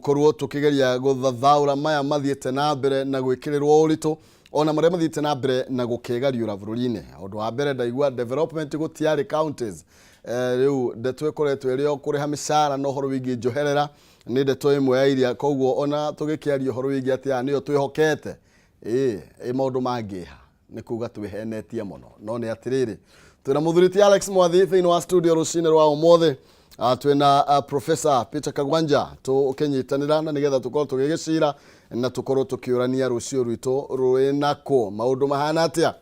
Korwo tukigeria guthathaura maya mathiĩte na mbere na gwĩkĩrĩrwo ũritũ ona marĩa mathiĩte na mbere na gũkĩgariũra bũrũri-inĩ. Ũndũ wa mbere, ndaigua development gũtiarĩ counties. Rĩu ndeto ĩkoretwo ĩrĩ o kũrĩha mĩcara na ũhoro wĩgiĩ njoherera nĩ ndeto ĩmwe ya iria, koguo ona tũgĩkĩaria ũhoro wĩgiĩ atĩ aya nĩo twĩhokete, ĩ maũndũ mangĩha nĩ kuga twĩhenetie mũno. No nĩ atĩrĩrĩ, twĩna mũthuri ti Alex Mwathi thĩinĩ wa studio rũcinĩ rwa ũmũthĩ. Twĩna Professor Peter Kagwanja tũkĩnyitanĩra na nĩgetha tũkorwo tũgĩgĩcira na tũkorwo tũkĩũrania rũciũ rwitũ rwĩnakũ, maũndũ mahana atĩa.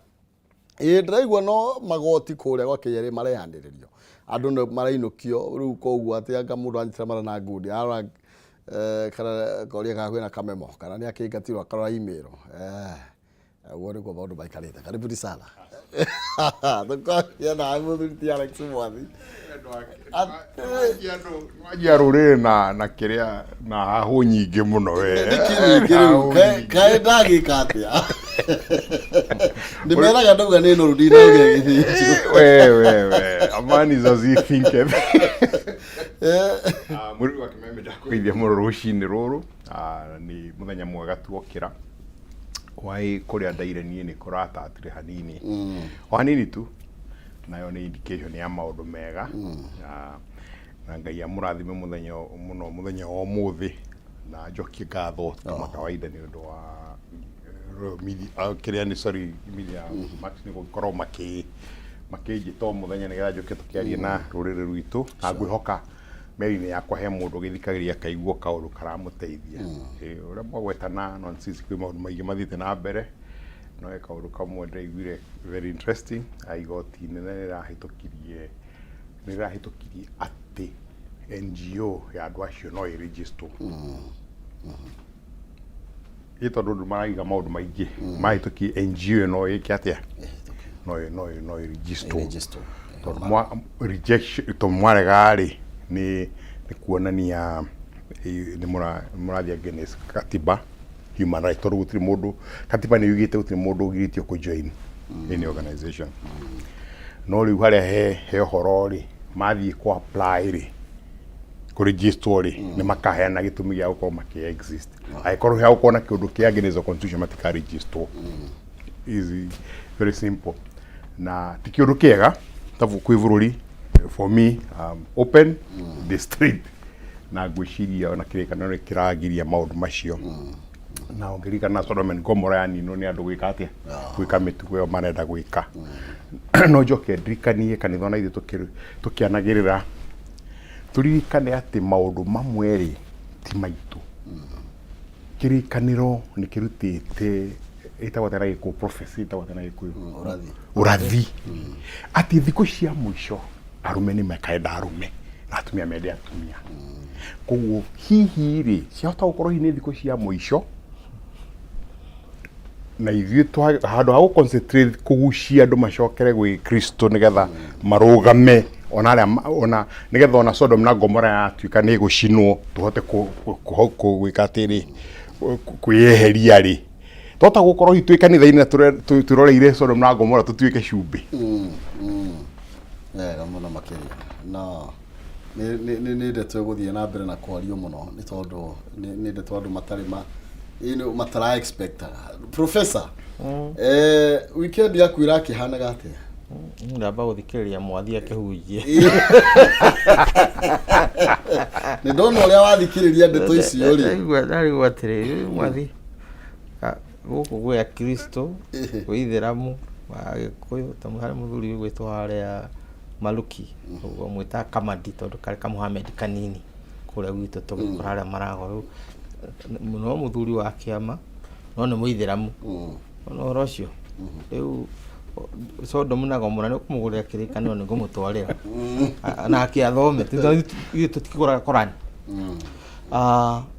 Ĩ ndĩraigua no magoti kũrĩa gwa KRA marehanĩrĩrio, andũ nĩ marainũkio rĩu, koguo atĩ anga mũndũ anyitĩra mara na ngundi arora, kana koria kana kwĩna kamemo kana nĩ akĩingatirwo, akarora email. Ũguo nĩguo maũndũ maikarĩte. Karibuni sana, tũkwaria nawe mũthuri ti Alex Mwathi. Wanjia rũrĩrĩ na kĩrĩa na hahũ nyingĩ mũno we. Nĩkĩ nyingĩ rĩu? Kaĩ ndagĩka atĩa? Ndĩmeraga ndauga nĩ noru, ndinauge gĩthĩnjũ. We we we, a man is as he thinketh. Mũrĩmi wa Kĩmembe, ndakũgeithia mũno rũcinĩ rũrũ. Nĩ mũthenya mwega tuokĩra waĩ kũrĩa ndaire niĩ nĩ kũratatire hanini, o hanini tu, nayo nĩ indication ya maũndũ mega. Na Ngai amũrathime mũthenya mũno, mũthenya wa ũmũthĩ, na njokie ngatho kama kawaida nĩ ũndũ wa Royal Media, kĩrĩa nĩ, sorry, Media Max, nĩ gũkorwo makĩnjĩta o mũthenya nĩgetha njũke tũkĩarie na rũrĩrĩ rwitũ, na ngwĩhoka meri-inĩ yakwa he mũndũ ũgĩthikagĩrĩria akaigua kaũndũ karamũteithia. Ũrĩa mwagweta na nonsense, kwĩ maũndũ maingĩ mathiĩte na mbere, no he kaũndũ kamwe ndĩraiguire very interesting. Igoti inene nĩ rĩrahĩtũkirie atĩ NGO ya andũ acio no ĩregisterwo, ĩ tondũ andũ maraiga maũndũ maingĩ mahĩtũkie NGO no ĩke atĩa, no ĩregisterwo. Register. Tondũ mwa rejection, tondũ mwarega rĩ, nĩ kuonania nĩ mũrathiĩ against katiba, human right, tondũ gũtirĩ mũndũ, katiba nĩ yugĩte gũtirĩ mũndũ ũgirĩtio kũ join any organization. No rĩu harĩa he ũhoro rĩ, mathiĩ kũ apply rĩ, kũ register rĩ, nĩ makaheana gĩtũmi gĩa gũkorwo makĩ exist. Angĩkorwo he gũkorwo na kĩũndũ kĩa against the constitution, matika register. Easy, very simple, na ti kĩũndũ kĩega ta kwĩ bũrũri. For me, open the street, na ngwĩciria ona kĩrĩkanĩro nĩ kĩragiria maũndũ macio, na ũngĩririkana Sodom and Gomorrah yaninwo nĩ andũ gwĩka atĩa, gwĩka mĩtugo ĩyo marenda gwĩka. No njoke ndirikanie kanitha ona ithuĩ tũkĩanagĩrĩra, tũririkane atĩ maũndũ mamwe rĩ ti maitũ. Kĩrĩkanĩro nĩ kĩrutĩte ĩtagwo atĩa na Gĩkũyũ, prophecy ĩtagwo atĩa na Gĩkũyũ? Ũrathi. Ũrathi atĩ thikũ cia mũico arũme nĩ makaenda arũme na atumia mende atumia. Koguo hihi rĩ, ciahota gũkorwo hihi nĩ thikũ cia mũico, na ithuĩ handũ ha gũ-concentrate kũgucia andũ macokere gwĩ Kristo nĩgetha marũgame ona arĩa ona nĩgetha ona Sodom na Gomora yatuĩka nĩ ĩgũcinwo, tũhote gwĩka atĩrĩ, kwĩyeheria rĩ, twahota gũkorwo hihi twĩ kanitha-inĩ na twĩroreire Sodom na Gomora tũtuĩke cumbĩ. Wega mũno makĩria. No nĩ ndeto ĩgũthiĩ na mbere na kwario mũno, nĩ tondũ nĩ ndeto andũ matarĩ ma matara expectaga. Professor, weekend yaku ĩrakĩhanaga atĩa? Ndamba gũthikĩrĩria Mwathi akĩhunjia. Nĩ ndona ũrĩa wathikĩrĩria ndeto icio rĩ. Ndaigua ndarigwo atĩrĩrĩ, Mwathi, gũkũ gwĩ Akristo, gwĩ Ithĩramu, Agĩkũyũ, ta harĩ mũthuri ũgwĩtwo harĩa Maluki, ũguo mwĩtaga Kamadi tondũ karĩ Kamuhamedi kanini kũrĩa gwitũ tũgĩkũra harĩa Maragwa. Rĩu no mũthuri wa kĩama no nĩ Mũithĩramu. Ona ũhoro ũcio rĩu Sodomu na Gomora nĩ ũkũmũgũrĩra kĩrĩkanĩro, nĩ ngũmũtwarĩra nake athome, ithuĩ tũtikĩgũraga Korani.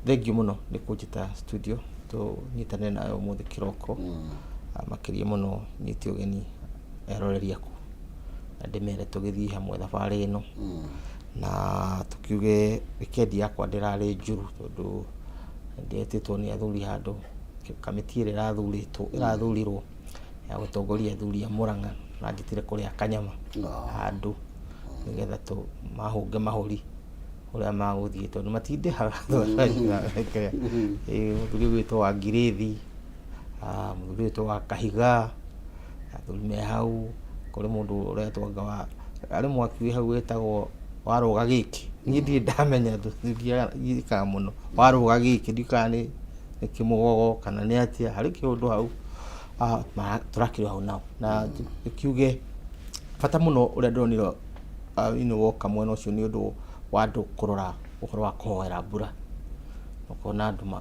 Thengiũ mũno nĩ kũnjĩta studio tũnyitanĩre nawe ũmũthĩ kĩroko. Makĩria mũno nyite ũgeni eroreri aku na ndĩmere tũgĩthiĩ hamwe thabarĩ ĩno, na tũkiuge weekend yakwa ndĩrarĩ njũru tondũ ndetĩtwo nĩ athuri handũ, kamĩtĩ ĩrĩa ĩrathurĩtwo, ĩrathurirwo ya gũtongoria athuri a Murang'a, manjĩtire kũrĩa kanyama handũ nĩgetha tũ mahũnge mahũri. Ũrĩa magũthiĩ tondũ matindĩhaga. Mũthuri ũgwĩtwo wa Ngirĩthi, mũthuri ũgwĩtwo wa Kahiga, athuri me hau, kũrĩ mũndũ ũretwo anga wa, harĩ mwaki wĩ hau wĩtagwo wa rũga gĩkĩ, niĩ ndirĩ ndamenya njikaga mũno, wa rũga gĩkĩ ndiũĩ kana nĩ kĩmũgogo kana nĩ atĩa, harĩ kĩũndũ hau tũrakĩrĩ hau nao. Na kiuge bata mũno ũrĩa ndĩronire inĩ woka mwena ũcio nĩ ũndũ wa andũ kũrora ũhoro wa kũhoera mbura. Ũkona andũ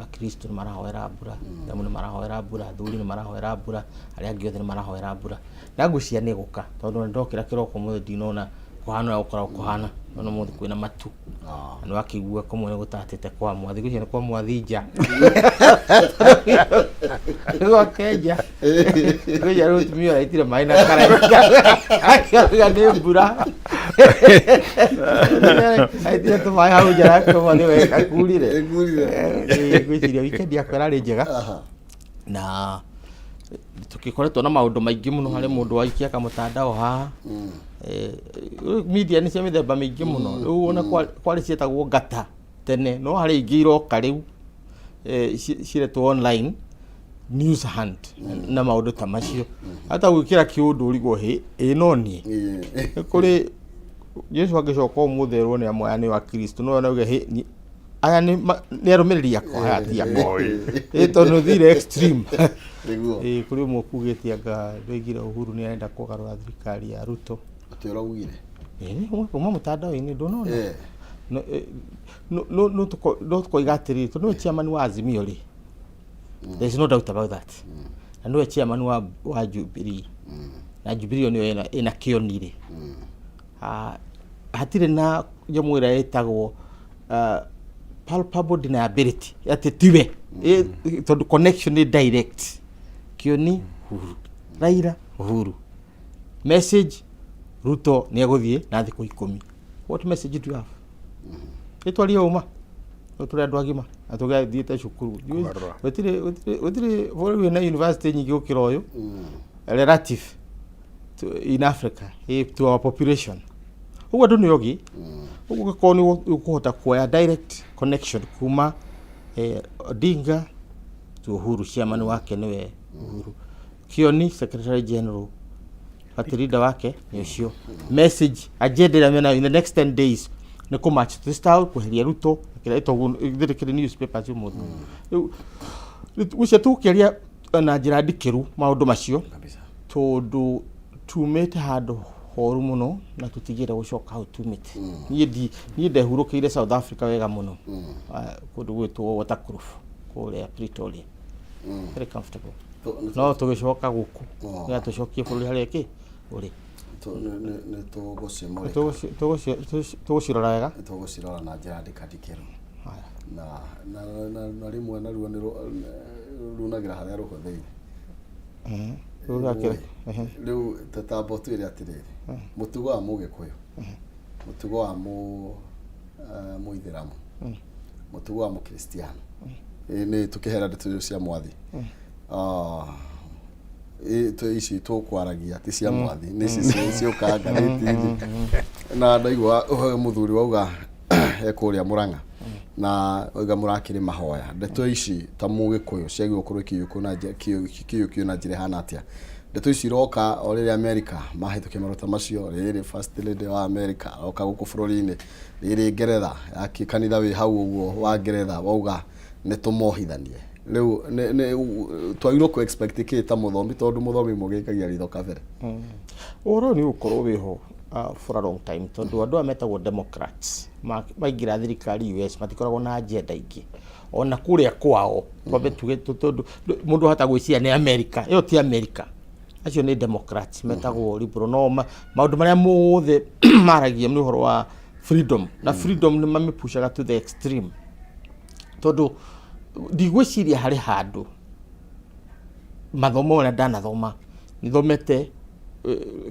akristo nĩ marahoera mbura, aithĩramu nĩ marahoera mbura, athuri nĩ marahoera mbura, arĩa angĩ othe nĩ marahoera mbura. Na ngwĩciria nĩ ĩgũka tondũ ona ndokĩra kĩroko ũmũthĩ ndinona kũhana ũrĩa gũkoragwo kũhana, ndĩrona ũmũthĩ kwĩna matu. Na nĩ wakĩigua kũmwe nĩ gũtatĩte kwa mwathi, ngwĩciria nĩ kwa mwathi nja. Nĩ gwake nja. Ngwĩciria rĩu mũtumia araitire maĩ na karai. Akĩoiga nĩ mbura. Aitire tũmaĩ hau nja nake mwathi we akurire. Ĩkurire. Ngwĩciria weekend yakwa ĩrarĩ njega. Na tũgĩkoretwo na maũndũ maingĩ mũno harĩ mũndũ waikia kamũtandao haha. Media nĩ cia mĩthemba mĩingĩ mũno. Rĩu ona kwarĩ cietagwo ngata tene, no harĩ ingĩ iroka rĩu ciretwo online news hunt na maũndũ ta macio. Hata gwĩkĩra kĩũndũ ũrigwo hĩ ĩ no niĩ. Nĩ kũrĩ Jesu angĩcoka ũmũthĩ erwo nĩ amwe aya nĩ Akristo no auge hĩ aya nĩ nĩ arũmĩrĩri akwa aya ti akwa. Ĩ tondũ thire extreme. Nĩguo. Ĩ kũrĩ ũmwe ũkugĩte anga ndoigire Uhuru nĩ arenda kũgarũra thirikari ya Ruto. Atĩ ũraugire. Ĩ kuma mũtandao-inĩ ndũnona. No tũkoiga atĩrĩrĩ tondũ nĩwe chairman wa Azimio rĩ. There is no doubt about that. Na nĩwe chairman wa Jubilee. Na Jubilee nĩyo ĩna kĩoni rĩ. Hatirĩ na nyamũ ĩrĩa ĩtagwo palpable deniability atĩ tiwe. Tondũ connection nĩ direct. Kĩoni Uhuru, Raila Uhuru. Message Ruto nĩ egũthiĩ na thikũ 10. What message do you have? Ĩtwarie ũma. Tũrĩ andũ agima na tũgathiĩte cukuru. Kũgarũra. Gũtirĩ bũrũri wĩna university nyingĩ gũkĩra ũyũ relative to, in Africa to our population. Ũguo andũ nĩ ogĩ. Ũguo ũngĩkorwo nĩ ũkũhota kuoya direct connection kuma Odinga to Uhuru, chairman wake nĩwe Uhuru. Kioni secretary general party leader wake nĩ ũcio. Message agenda ĩrĩa menayo in the next 10 days nĩ kũ match this town kweheria Ruto kĩrĩa ĩtagwo githĩ kĩrĩ newspapers ũmũthĩ. Rĩu gũcia tũkĩaria na njĩra ndikĩru maũndũ macio tondũ tumĩte handũ horu mũno na tũtigĩre gũcoka hau tumĩte. Niĩ ndehurũkĩire South Africa wega mũno, kũndũ gwĩtwo Waterkloof kũrĩa Pretoria. Very comfortable. No tũgĩcoka gũkũ nĩgetha tũcokie bũrũri harĩa kĩ ũrĩ. Nĩ tũgũcimũrĩka. Tũgũcirora wega. Nĩ tũgũcirora na njĩra ndikandikĩru. Na rĩmwe naruo nĩ runagĩra harĩa rũhũthĩire. Rĩu tũtambo twĩre atĩrĩrĩ, mũtugo wa Mũgĩkũyũ, mũtugo wa Mũithĩramu, mũtugo wa Mũkristiano, nĩ tũkĩhera ndeto cia mwathi. Ici tũkwaragia ti cia mwathi, nĩ ici ciũkaga ngathĩti-inĩ. Na ndaigua mũthuri wauga e kũrĩa Mũrang'a na oiga mũrakĩrĩ mahoya. Ndeto ici ta Mũgĩkũyũ ciagĩrĩirwo gũkorwo ikĩiyũkio na njĩra ikĩiyũkio na njĩra ĩhana atĩa? Ndeto ici iroka o rĩrĩa America mahĩtũkia marũta macio, rĩrĩ First Lady wa America aroka gũkũ bũrũri-inĩ, rĩrĩ Ngeretha, kanitha wĩ hau ũguo wa Ngeretha wauga nĩ tũmohithanie. Rĩu twagĩrĩirwo kũ expect kĩ ta mũthomi tondũ mũthomi mũgĩikagia ritho kabere? Ũhoro ũyũ nĩ ũgũkorwo wĩho for a long time tondũ andũ aya metagwo Democrats maingĩra thirikari US matikoragwo na agenda ingĩ ona kũrĩa kwao twambe tuge tondũ mũndũ ahota gwĩciria nĩ America, ĩyo ti America, acio nĩ Democrats metagwo liberal no maũndũ marĩa mothe maragia nĩ ũhoro wa freedom na freedom nĩ mamĩpushaga to the extreme tondũ ndigwĩciria harĩ handũ mathomo marĩa ndanathoma nĩthomete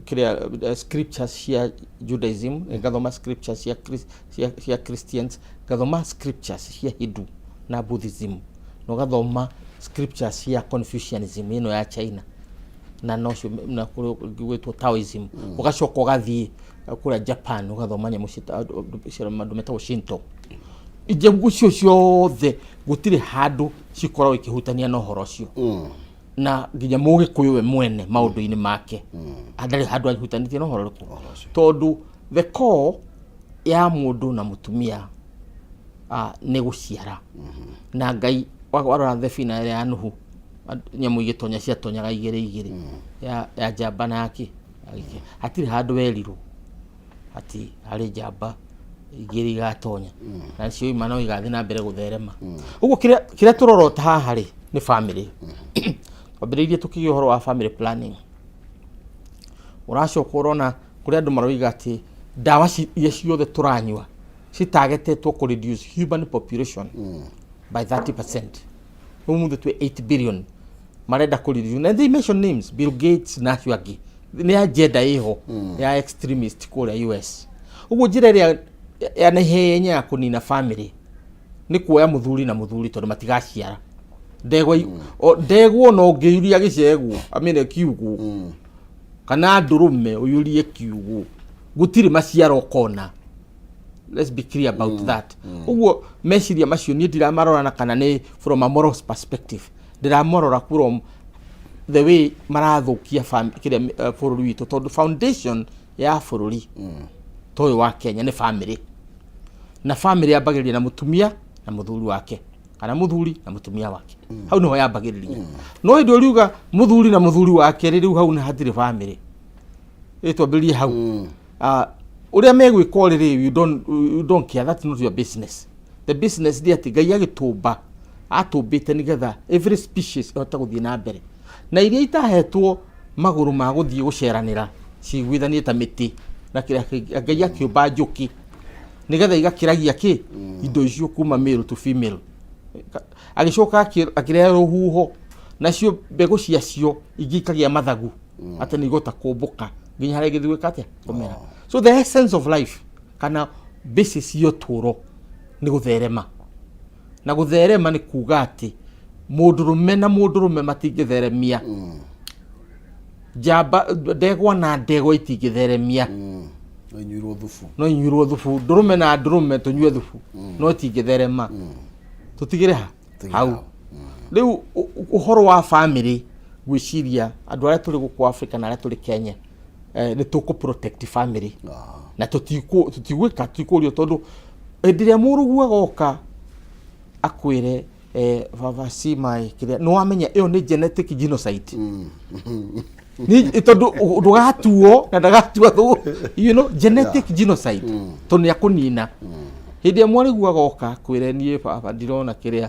kĩrĩa scriptures cia Judaism, ngathoma scriptures cia Christians, ngathoma scriptures cia Hindu na Buddhism, na ũgathoma scriptures cia Confucianism ĩno ya China. Na nocio na kũrĩ ũngĩ gwĩtwo Taoism. Ũgacoka ũgathiĩ kũrĩa Japan, ũgathoma nyamũ cia andũ metagwo Shinto. Njamũ icio ciothe gũtirĩ handũ cikoragwo ikĩhutania na ũhoro ũcio. Na nginya Mũgĩkũyũ we mwene maũndũ-inĩ make ndarĩ handũ ahutanĩtie na ũhoro ũrĩkũ, tondũ the core ya mũndũ na mũtumia nĩ gũciara. Na Ngai warora thabina ĩrĩa ya Nuhu, nyamũ igĩtonya ciatonyaga igĩrĩ igĩrĩ, ya njamba na yake. Hatirĩ handũ werirwo atĩ harĩ njamba igĩrĩ igatonya na cio ima no igathiĩ na mbere gũtherema. Ũguo kĩrĩa tũrorota haha rĩ, nĩ family. Twambĩrĩirie tũkĩgĩa ũhoro wa family planning. Ũracoka ũrona kũrĩ andũ maroiga atĩ ndawa iria ciothe tũranyua citagetetwo kũ reduce human population by 30%. Ũmũthĩ twĩ 8 billion, marenda kũ reduce, na they mention names, Bill Gates na acio angĩ. Nĩ agenda ĩho ya extremist kũrĩa US. Ũguo njĩra ĩrĩa ya naihenya ya kũnina family nĩ kuoya mũthuri na mũthuri, tondũ matigaciara. Ndegwa ndegwa no ũngĩyuria gĩcegũ, I mean kiugũ, kana ndũrũme ũyũrie kiugũ, gũtirĩ maciaro ũkona. Let's be clear about that. Ũguo meciria macio niĩ ndiramarora na kana nĩ from a moral perspective, ndĩramorora from the way marathũkia kĩrĩa bũrũri witũ, tondũ foundation ya bũrũri ta ũyũ wa Kenya nĩ family. Na family yambagĩrĩria na mũtumia na mũthuri wake, kana mũthuri na mũtumia wake. Hau nĩho yambagĩrĩria. No hĩndĩ ũriuga mũthuri na mũthuri wake rĩ, rĩu hau nĩ hatirĩ family. Ĩ twambĩrĩrie hau. Ũrĩa megwĩka rĩrĩ, you don't care, that's not your business. The business nĩ atĩ Ngai agĩtũmba atũmbĩte nĩgetha every species ĩhote gũthiĩ na mbere, na iria itahetwo magũrũ ma gũthiĩ gũceranĩra ciguithanie ta mĩtĩ na kĩrĩa kĩngĩ. Ngai akĩũmba njũkĩ nĩgetha igakĩragia kĩ indo icio kuma male to female. Agĩcoka akĩrehe rũhuho, nacio mbegũ ciacio ingĩ ikagĩa mathagu atĩ nĩ igũta kũmbũka nginya harĩa igĩthiĩ gwĩka atĩa, kũmera. So the essence of life kana basis ya ũtũũro nĩ gũtherema. Na gũtherema nĩ kuga atĩ mũndũrũme na mũndũrũme matingĩtheremia njamba. Ndegwa na ndegwa itingĩtheremia. No inyuirwo thubu. No inyuirwo thubu. Ndũrũme na ndũrũme tũnyue thubu, no itingĩtherema. Tũtigĩre ha? Tũtigĩre hau. Hau. Rĩu ũhoro wa family, gwĩciria andũ arĩa tũrĩ gũkũ Africa na arĩa tũrĩ Kenya, nĩ tũkũ protect family na tũtigwĩka, tũtikũrio, tondũ hĩndĩ ĩrĩa mũrũguo agoka akwĩre, "Baba, see my kĩrĩa," nĩ wamenya ĩyo nĩ genetic genocide. Nĩ tondũ ndũgatuo na ndagatua thũ, genetic genocide, tondũ nĩ akũnina. Hĩndĩ ĩrĩa mwarĩguo agoka kwĩre, "Niĩ baba ndirona kĩrĩa,"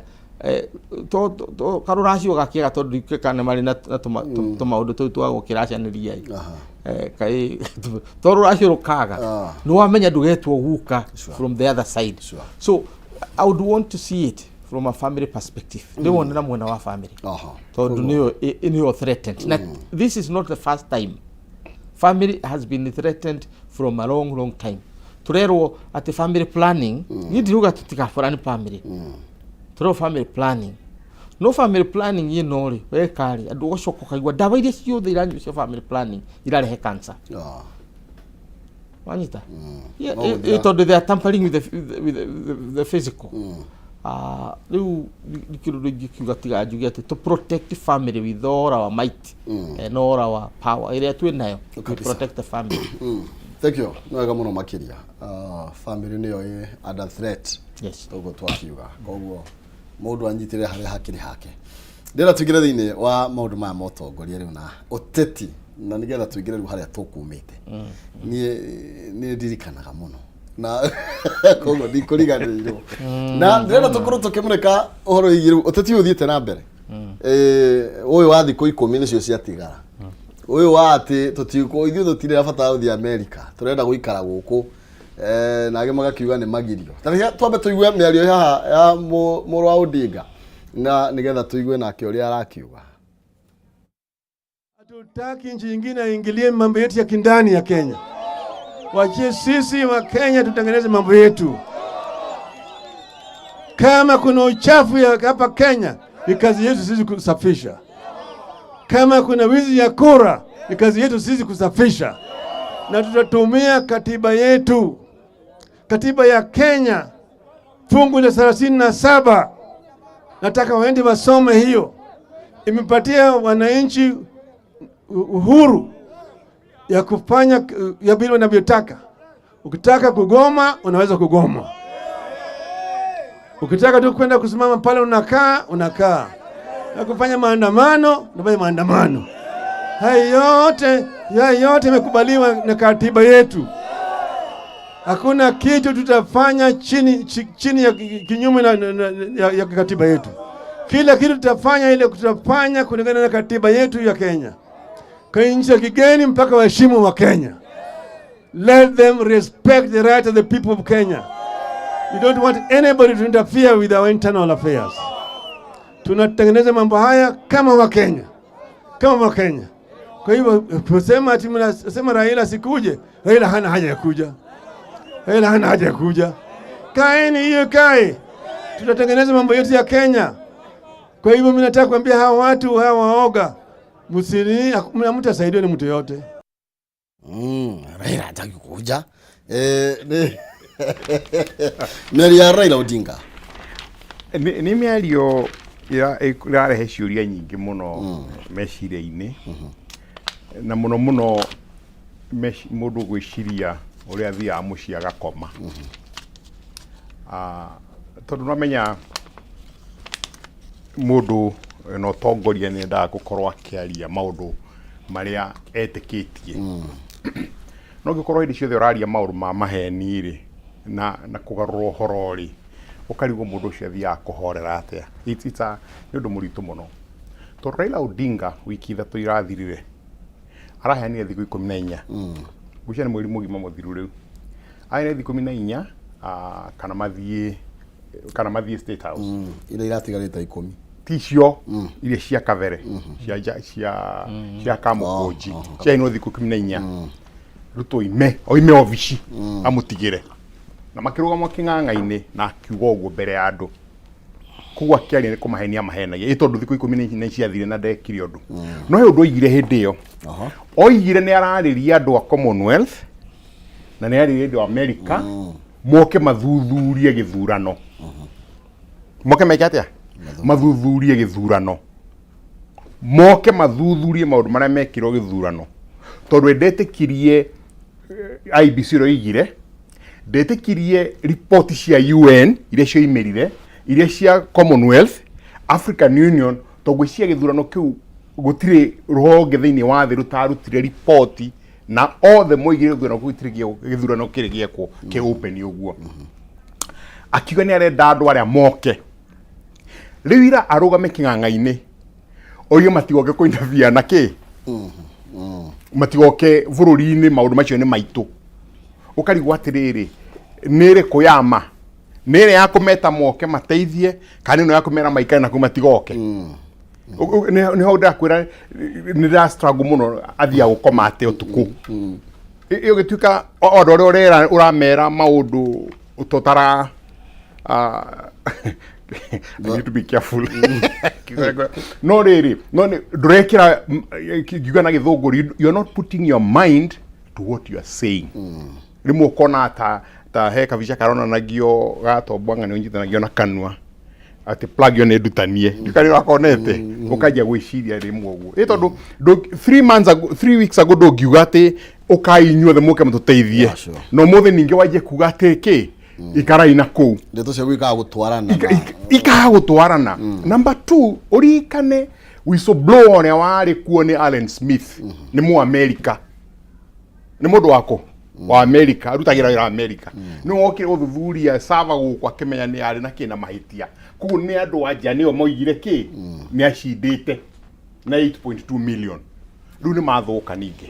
to karũracio gakĩega, tondũ ndikũĩ kana marĩ na tũmaũndũ tũu twa gũkĩracanĩria ĩ. Kaĩ to rũracio rũkaga, nĩ wamenya ndũgetwo guka from the other side. So I would want to see it from a family perspective, ndĩwonera mwena wa family, tondũ nĩyo threatened. Na this is not the first time family has been threatened from a long, long time. Turerwo atĩ family planning, niĩ ndiruga tũtigaborani family, turerwo family planning. No family planning ĩno rĩ, weka rĩ, andũ ũgacoka ũkaigua ndawa iria ciothe iranyua cia family planning irarehe cancer. Wanyita? Yeah, No gũthira. Tondũ they are tampering with the physical. Rĩu nĩ kĩndũ ingĩkiuga tiga njuge atĩ to protect family with all our might and all our power ĩrĩa twĩ nayo, we protect the family. Thank you. Nĩ wega mũno makĩria. Family nĩyo ĩ under threat. Toguo twakiuga, koguo mũndũ anyitĩrĩre harĩa hakĩrĩ hake. Ndĩrenda tũingĩre thĩinĩ wa maũndũ maya ma ũtongoria rĩu na ũteti, na nĩgetha tũingĩre rĩu harĩa tũkumĩte. Niĩ nĩ ndirikanaga mũno na koguo ndikũriganĩirwo, na ndĩrenda tũkorwo tũkĩmũrĩka ũhoro wĩgiĩ rĩu ũteti ũyũ ũthiĩte na mbere. Ũyũ wa thikũ 10 nĩcio ciatigara, ũyũ wa atĩ tũtikũ ithuĩ tũtirĩ na bata wa gũthiĩ Amerika, tũrenda gũikara gũkũ, na angĩ magakiuga nĩ magirio. Ta reke twambe tũigue mĩario haha ya mũrũ wa Odinga, na nĩgetha tũigue nake ũrĩa arakiuga. Hatutaki nchi nyingine aingilie mambo yetu ya kindani ya Kenya. Wachie sisi wa Kenya tutengeneze mambo yetu. Kama kuna uchafu ya hapa Kenya, ni kazi yetu sisi kusafisha. Kama kuna wizi ya kura, ni kazi yetu sisi kusafisha, na tutatumia katiba yetu, katiba ya Kenya fungu la 37. Nataka waende wasome hiyo, imepatia wananchi uhuru ya kufanya ya vile wanavyotaka. Ukitaka kugoma unaweza kugoma, ukitaka tu kwenda kusimama pale unakaa unakaa, na kufanya maandamano unafanya maandamano. Haya yote imekubaliwa na katiba yetu. Hakuna kitu tutafanya chini ya kinyume na ya katiba yetu. Kila kitu tutafanya ile tutafanya kulingana na katiba yetu ya Kenya. Kwa nchi ya kigeni mpaka waheshimu wa Kenya. Let them respect the right of the people of Kenya. We don't want anybody to interfere with our internal affairs. Tunatengeneza mambo haya kama Wakenya, kama Wakenya. Kwa hivyo kusema ati mnasema Raila sikuje, Raila hana haja ya kuja. Raila hana haja ya kuja. Kaeni hiyo kae, tutatengeneza mambo yetu ya Kenya. Kwa hivyo mimi nataka kuambia hawa watu hawa waoga, msini mtasaidiwa ni mtu yote. Raila hataki kuja. Ni mĩario ya Raila Odinga. Nĩ mĩario ĩrarehe ciũria nyingĩ mũno meciria-inĩ, na mũno mũno mũndũ gwĩciria ũrĩa athiaga mũciĩ agakoma. Tondũ nĩwamenya mũndũ na ũtongoria nĩ endaga gũkorwo akĩaria maũndũ marĩa etĩkĩtie, no ũngĩkorwo hĩndĩ ciothe ũraria maũndũ ma maheni rĩ na kũgarũra ũhoro rĩ, ũkarigwo mũndũ ũcio athiaga kũhorera atĩa. Nĩ ũndũ mũritũ mũno tondũ Raila Odinga wiki 3 irathirire araheanire thikũ 14, ngwĩciria nĩ mweri mũgima mũthiru rĩu, aheanire thikũ 14 kana mathiĩ State House. Iria iratigarĩte 10. Ti icio, iria cia kabere cia Kamũkũnji ciainwo thikũ 14, Ruto oime obici amũtigĩre, na makĩrũgama kĩng'ang'a-inĩ na akiuga ũguo mbere ya andũ. Koguo akĩaria nĩ kũmahenia mahenagia ĩ tondũ thikũ 14 ciathire na ndekire ũndũ. No he ũndũ oigire hĩndĩ ĩyo. Oigire nĩ ararĩria andũ a Commonwealth na nĩ ararĩria andũ a America moke mathuthurie gĩthurano, moke meke atĩa? Mathuthurie gĩthurano, moke mathuthurie maũndũ marĩa mekirwo gĩthurano, tondũ ndetĩkirie IEBC ũrĩa oigire, ndetĩkirie riboti cia UN iria cioimĩrire, iria cia Commonwealth, African Union, tondũ ngwĩciria gĩthurano kĩu gũtirĩ rũhonge thĩinĩ wa thĩ rũtarutire riboti na othe moigire gĩthurano kĩu gĩtirĩ gĩthurano kĩrĩ gĩekwo kĩ open ũguo. Akiuga nĩ arenda andũ arĩa moke rĩu ira arũgame kĩng'ang'a-inĩ oige matigoke kũinterfere na kĩ, matigoke bũrũri-inĩ, maũndũ macio nĩ maitũ. Ũkarigwo atĩrĩrĩ, nĩ ĩrĩkũ ya ma? Nĩ ĩrĩa ya kũmeta moke mateithie kana ĩno ya kũmera maikare naku matigoke? Nĩho ndĩrakwĩra nĩ ndĩra struggle mũno, athiaga gũkoma atĩa ũtukũ ĩyo gĩtuĩka o andũ arĩa ũrera ũramera maũndũ ũtotara. I need to be careful. No rĩrĩ, no ndũrekĩra ngiuga na gĩthũngũ, you are not putting your mind to what you are saying. Rĩmwe ũkona ta he kabica karonanagio gatombwa ng'ani ũnyitithanagio na kanua atĩ plug ĩyo nĩ ndutanie ndikari ũrakonete, ũkanjia gwĩciria rĩmwe ũguo ĩ tondũ 3 months ago, 3 weeks ago ndũngiuga atĩ ũkai inyuothe mũke mũtũteithie. No ũmũthĩ ningĩ wanjie kuga atĩ kĩ ikarai na kũu. Ndeto cia gwĩkaga gũtwarana. Ikaga gũtwarana. Number two, ũririkane whistleblower ũrĩa warĩ kuo nĩ Allen Smith, nĩ mũ America, nĩ mũndũ wako wa America, arutagĩra wĩra America, nĩ wokire gũthuthuria sava gũkũ akĩmenya nĩ arĩ na kĩna mahĩtia. Koguo nĩ andũ anja nĩo moigire kĩ nĩ acindĩte na 8.2 million. Rĩu nĩ mathũka. Ningĩ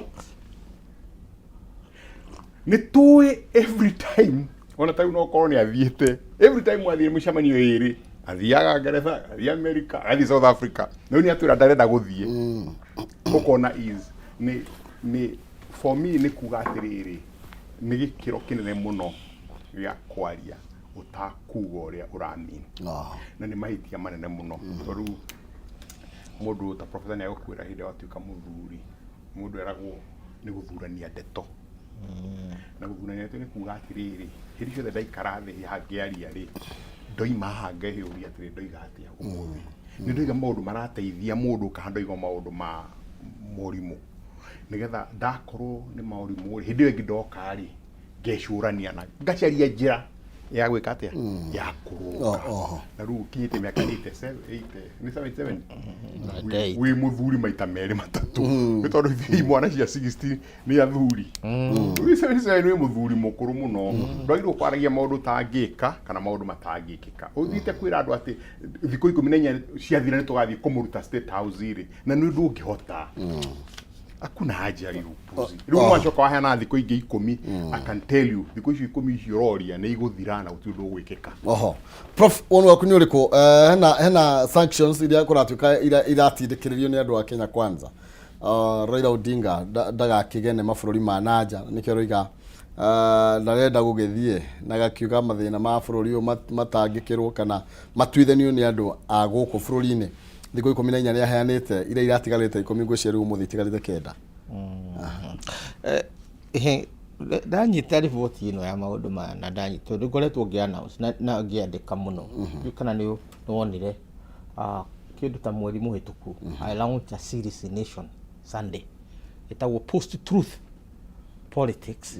nĩ tũĩ every time ona ta rĩu no korwo nĩ athiĩte, every time athiĩ mũcemanio ĩrĩ, athiaga Ngeretha, athiĩ America, agathiĩ South Africa, na rĩu nĩ atwĩra ndarenda gũthiĩ. Ũkona is nĩ for me nĩ kuga atĩrĩrĩ, nĩ gĩkĩro kĩnene mũno gĩa kwaria ũtakuga ũrĩa ũramini na nĩ mahĩtia manene mũno, tondũ Mũndũ ta professor nĩ agũkwĩra hĩndĩ ĩrĩa watuĩka mũthuri, mũndũ eragwo nĩ gũthurania ndeto. Na gũthurania ndeto nĩ kuga atĩrĩrĩ, hĩndĩ ciothe ndaikara thĩ haha ngĩaria rĩ, ndoima haha ngeyũria atĩrĩ, ndoiga atĩa ũmũthĩ? Nĩ ndoiga maũndũ marateithia mũndũ kana ndoiga maũndũ ma morimũ? Nĩgetha ndakorwo nĩ maũrimũ rĩ, hĩndĩ ĩyo ĩngĩ ndoka rĩ, ngecũrania na ngacaria njĩra ya gwĩka atĩa, ya kũrũnga. Oho. Na rĩu ũkinyĩte mĩaka 87, 80, nĩ 77? Eight. Wĩ mũthuri maita merĩ matatũ, nĩ tondũ ithuĩ imwana cia 60 nĩ athuri. Wĩ 77 wĩ mũthuri mũkũrũ mũno, ndwagĩrĩirwo kwaragia maũndũ ũtangĩka kana maũndũ matangĩkĩka. Ũthiĩte kwĩra andũ atĩ thikũ 14 ciathira nĩ tũgathiĩ kũmũruta State House rĩ, na nĩ ndũngĩhota. Hakuna haja ya upuzi. Rĩu mwacoka waheana thikũ ingĩ 10, I can tell you thikũ icio 10 icio ũroria nĩ igũthira na gũtirĩ ũndũ ũgwĩkĩka. Oho, Prof, woni waku nĩ ũrĩkũ? Hena sanctions iria kũratuĩka iratindĩkĩrĩrio nĩ andũ a Kenya Kwanza. Raila Odinga ndagakĩgene mabũrũri ma nanja, nĩkĩo roiga ndarenda gũgĩthiĩ, na gakiuga mathĩna ma bũrũri ũyũ matangĩkĩrwo kana matuithanio nĩ andũ a gũkũ bũrũri-inĩ. Thikũ 14 nĩ aheanĩte, iria iratigarĩte 10 ngwĩciria rĩu ũmũthĩ itigarĩte 9. Ndanyita riboti ĩno ya maũndũ maya na ndanyita tondũ ngoretwo ngĩ announce na ngĩandĩka mũno. Ndiũĩ kana nĩ wonire kĩndũ ta mweri mũhĩtũku, I launched a series in Nation Sunday ĩtagwo Post Truth Politics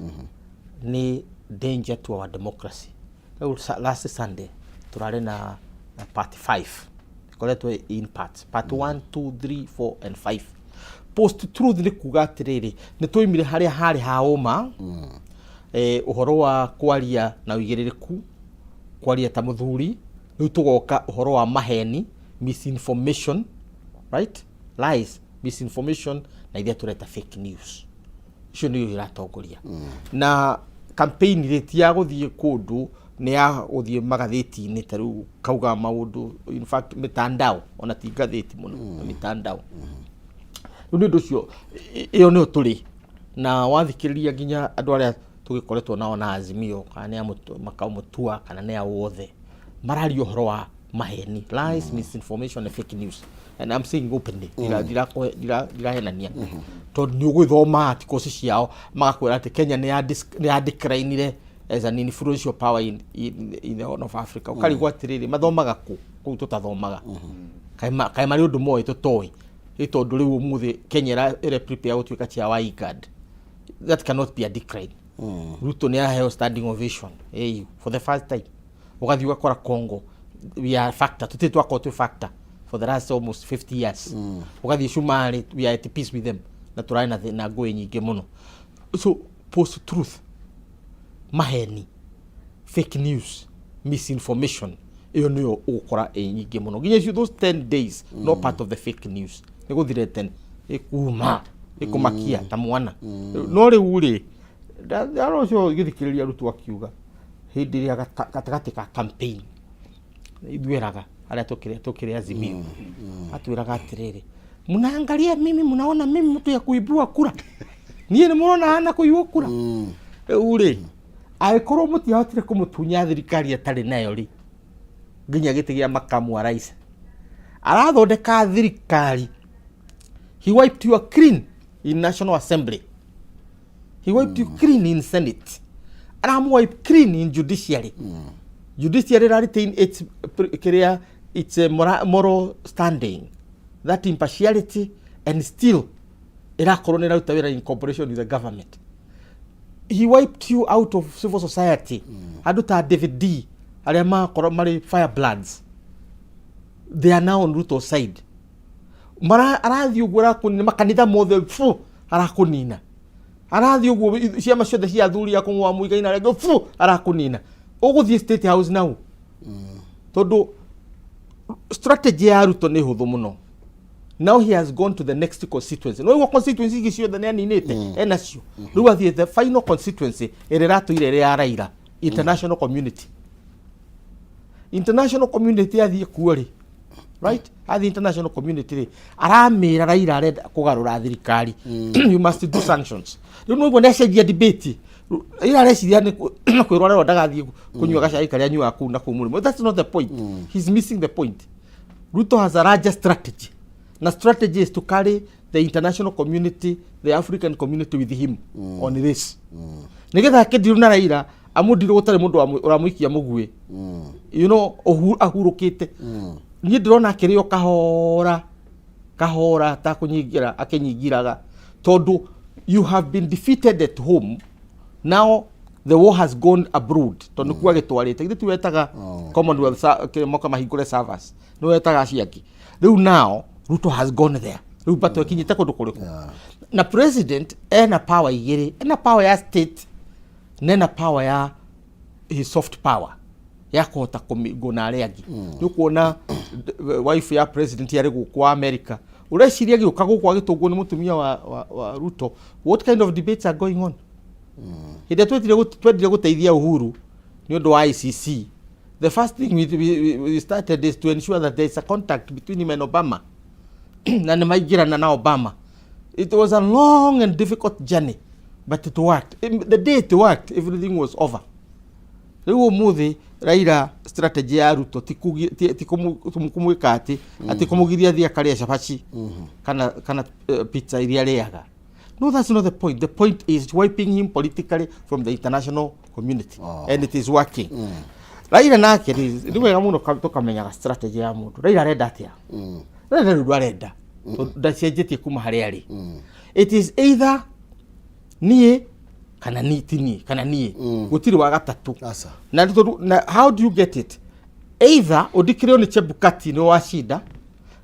nĩ danger to our democracy. Rĩu last Sunday tũrarĩ na part 5, ĩkoretwo in parts, part 1, 2, 3, 4 and 5. Post truth nĩ kuga atĩrĩrĩ, nĩ twaimire harĩa harĩ ha ũma, ũhoro wa kwaria na ũigĩrĩrĩku, kwaria ta mũthuri, rĩu tũgoka ũhoro wa maheni, misinformation, right? Lies, misinformation na iria tũreta fake news. Icio nĩyo iratongoria. Na campaign rĩ ti ya gũthiĩ kũndũ, nĩ ya gũthiĩ magathĩti-inĩ ta rĩu kauga maũndũ, in fact mitandao, ona ti ngathĩti mũno, mm. mitandao. Rĩu nĩ ũndũ ũcio ĩyo nĩyo tũrĩ na wathikĩrĩria nginya andũ arĩa tũgĩkoretwo nao na Azimio kana nĩ a Makau Mutua kana nĩ a wothe mararia ũhoro wa maheni, lies, misinformation and fake news, and I'm saying openly, ndirahenania tondũ nĩ ũgũthoma articles ciao magakwĩra atĩ Kenya nĩ ya declinire as an influential power in the Horn of Africa. Ũkarigwo atĩrĩrĩ, mathomaga kũ kũu tũtathomaga? Kaĩ marĩ ũndũ moĩ tũtoĩ? Ĩ tondũ rĩu ũmũthĩ Kenya ĩra prepare gũtuĩka chair wa IGAD. That cannot be a decline. Ruto nĩ aheo standing ovation AU for the first time. Ũgathiĩ ũgakora Congo, we are factor, tũtirĩ twakorwo twĩ factor for the last almost 50 years. Ũgathiĩ Somalia, we are at peace with them na tũrarĩ na ngũĩ nyingĩ mũno. So post truth, maheni, fake news, misinformation, ĩyo nĩyo ũgũkora ĩ nyingĩ mũno. Nginya icio those 10 days, no part of the fake news nĩ gũthireten ĩkuma ĩkũmakia ta mwana. No rĩu rĩ, ndara ũcio gĩthikĩrĩria Ruto akiuga hĩndĩ ĩrĩa gatagatĩ ka campaign ithuĩraga arĩa tũkĩrĩ Azimio, atwĩraga atĩrĩrĩ, mnaangalia mimi, mnaona mimi mtu ya kuibua kura, niĩ nĩ mũrona hana kũiywo kura. Rĩu rĩ, angĩkorwo mũtiahotire kũmũtunya thirikari atarĩ nayo rĩ, nginya gĩtĩ gĩa makamu wa rais arathondeka thirikari, he wiped you clean in National Assembly, he wiped you clean in Senate, aramu wipe clean in judiciary. Judiciary ra retain its kĩrĩa its moral standing, that impartiality, and still ĩrakorwo nĩ ĩraruta wĩra in cooperation with the government. He wiped you out of civil society. Andũ ta David D arĩa makorwo marĩ firebloods, they are now on Ruto's side. Mara arathiĩ ũguo arakũnina makanitha mothe fu, arakũnina, arathiĩ ũguo ciama ciothe cia athuri a kũng'ũa Muigai na arĩa angĩ fu, arakũnina. Ũgũthiĩ State House nau, tondũ strategy ya Ruto nĩ hũthũ mũno. Now he has gone to the next constituency. No igua constituency ingĩ ciothe nĩ aninĩte enacio, rĩu athiĩ the final constituency ĩrĩa ĩratũire ĩrĩ ya Raila, international community. International community athiĩ kuo rĩ, right, athiĩ international community rĩ, aramĩra Raila arenda kũgarũra thirikari, you must do sanctions. Rĩu nĩguo nĩ acenjia debate. Raila areciria nĩ kwĩrwo arerwo ndagathiĩ kũnyua gacai karĩa anyuaga kũu na kũu mũrĩmo. That's not the point. He's missing the point. Ruto has a larger strategy. Na strategy is to carry the international community, the African community with him on this, nigetha akĩndirũ na Raila amũndirũ gũtarĩ mũndũ ũramũikia mũguĩ ahurũkĩte. Niĩ ndĩrona akĩrĩo kahora kahora ta kũnyingira akĩnyingiraga, tondũ you have been defeated at home, now the war has gone abroad, tondũ nĩkuo agĩtwarĩte. Githĩ ti wetaga Commonwealth moka mahingũre servers? Nĩ wetaga acio angĩ. Rĩu now Ruto has gone there. Rĩu battle ĩkinyĩte kũndũ kũrĩkũ? Na president ena power igĩrĩ: ena power ya state na ena power ya his soft power ya kũhota kũmingwo na arĩa angĩ. Nĩ ũkuona wife ya president yarĩ gũkũ wa America. Ũreciria gĩũka gũkũ agĩtũngwo nĩ mũtumia wa Ruto, what kind of debates are going on? Hĩndĩ ĩrĩa twendire gũteithia Uhuru nĩ ũndũ wa ICC, the first thing we started is to ensure that there is a contact between him and Obama, na nĩ maingĩrana na Obama. It was a long and difficult journey, but it worked. The day it worked, everything was over. Rĩu ũmũthĩ Raila, strategy ya Ruto ti kũmwĩka atĩ kũmũgiria athiĩ akarĩe cabaci kana pizza iria arĩaga. No, that's not the point. The point is wiping him politically from the international community. And it is working. Raila nake nĩ wega mũno tũkamenyaga strategy ya mũndũ. Raila arenda atĩa? Raila rĩu arenda tondũ ndacenjetie kuma harĩa arĩ. It is either niĩ kana ni ti niĩ kana niĩ, gũtirĩ wa gatatũ. Aca. Na tondũ na how do you get it? Either ũndikĩrĩo nĩ Chebukati nĩ washinda,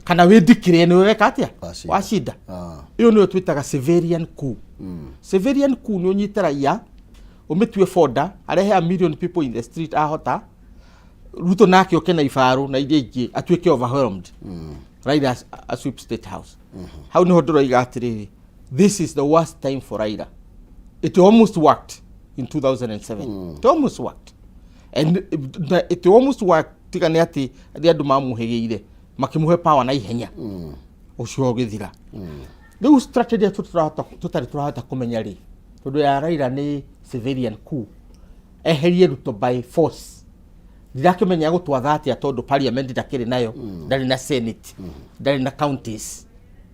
kana wĩndikĩrĩe nĩ weka atĩa? Washinda. Washinda. Ah. Ĩyo nĩyo twĩtaga civilian coup. Civilian coup nĩ ũnyite raia ũmĩtue boda, arehe a million people in the street, ahota Ruto nake oke na ibaru na iria ingĩ atuĩke overwhelmed. Raila a sweep State House. Hau niho ndĩroiga atĩrĩrĩ, this is the worst time for Raila. It almost worked in 2007. It almost worked, and it almost worked tiga nĩ atĩ arĩa andũ mamũhĩgĩire makĩmũhe power na ihenya, ũcio ũgĩthira. Rĩu strategy tũtarĩ tũrahota kũmenya rĩ, tondũ ya Raila nĩ civilian coup, eherie Ruto by force. Ndirakĩmenya gũtwatha atĩa, tondũ parliament ndakĩrĩ nayo, ndarĩ na senate, ndarĩ na counties.